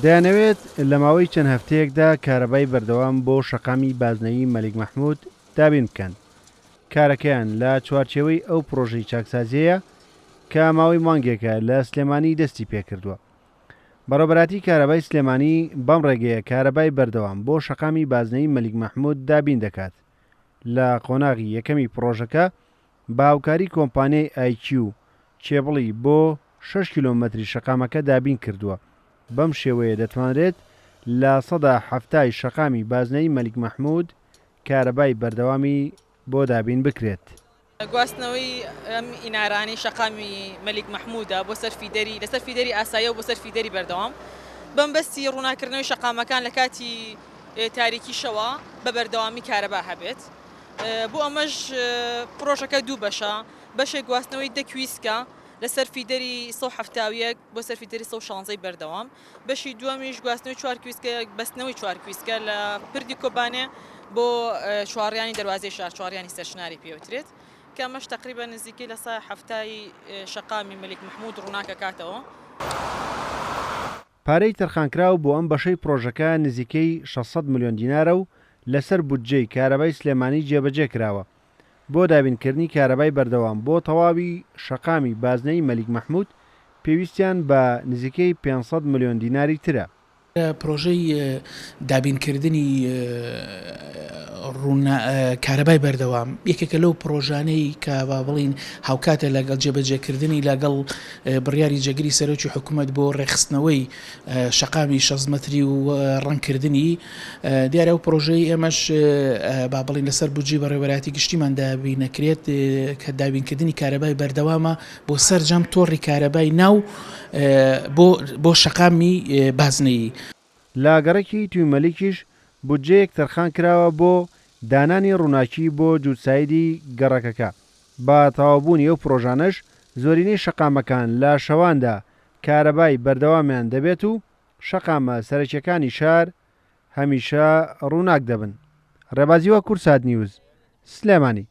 دەیانەوێت لە ماوەی چەند هەفتەیەکدا کارەبای بەردەوام بۆ شەقامی بازنەیی مەلیک مەحمود دابین بکەن. کارەکەیان لە چوارچێوەی ئەو پڕۆژەی چاکسازییەیە کە ماوەی مانگێکە لە سلێمانی دەستی پێکردووە. بەڕێوەبەرایەتی کارەبای سلێمانی بەم ڕێگەیە کارەبای بەردەوام بۆ شەقامی بازنەیی مەلیک مەحمود دابین دەکات. لە قۆناغی یەکەمی پڕۆژەکە بە هاوکاری کۆمپانیای ئای کیو کێبڵی بۆ شەش کیلۆمەتری شەقامەکە دابین کردووە، بەم شێوەیە دەتوانرێت 70% ی شەقامی بازنەیی مەلیک مەحمود کارەبای بەردەوامی بۆ دابین بکرێت. گواستنەوەی ئەم ئینارانەی شەقامی مەلیک مەحمودە بۆ سەر feeder ی لەسەر feeder ی ئاساییەوە بۆ سەر feeder ی بەردەوام بەمبەستی ڕووناکردنەوەی شەقامەکان لە کاتی تاریکی شەوە بە بەردەوامی کارەبا هەبێت. بۆ ئەمەش پڕۆژەکە دوو بەشە، بەشێک گواستنەوەی دە کویسکە لەسەر feeder ی 171 بۆ سەر feeder ی 116 بەردەوام، بەشی دووەمیش گواستنەوەی چوار کویسکە، بەستنەوەی چوار کویسکە لە پردی کۆبانێ بۆ چوارڕیانی دەروازەی شار، چوارڕیانی سەرچناری پێوترێت، کە ئەمەش تەقریبەن نزیکەی 70% ی شەقامی مەلیک مەحموود ڕووناکەکاتەوە. پارەی تەرخانکراو بۆ ئەم بەشەی پڕۆژەکە نزیکەی 600 ملیۆن دینارە و لەسەر بودجەی کارەبای سلێمانی جێبەجێ کراوە. بۆ دابینکردنی کارەبای بەردەوام بۆ تەواوی شەقامی بازنەی مەلیک مەحمود پێویستیان بە نزیکەی 500 ملیۆن دیناری ترە. پرۆژەی دابینکردنی کارەبای بەردەوام یەکێکە لەو پرۆژانەی کە با بڵین هاوکاتە لەگەڵ جێبەجێکردنی لەگەڵ بڕیاری جێگری سەرۆکی حکوومەت بۆ ڕێکخستنەوەی شەقامی 6 مەتری و ڕەنگکردنی دیارە ئەو پرۆژەی ئێمەش با بڵین لەسەر بودجەی بەڕێوەبەرایەتی گشتیمان دابینەکرێت کە دابینکردنی کارەبای بەردەوامە بۆ سەرجەم تۆڕی کارەبای ناو بۆ بۆ شەقامی بازنەیی. لە گەڕەکی تویمەلیکیش بودجەیەک تەرخان کراوە بۆ دانانی ڕووناکی بۆ جووتسایدی گەڕەکەکە، بە تەواوبوونی ئەو پڕۆژانەش زۆرینەی شەقامەکان لە شەواندا کارەبای بەردەوامیان دەبێت و شەقامە سەرەکیەکانی شار هەمیشە ڕووناک دەبن. ڕێباز هیوا کوردسات نیوز، سلێمانی.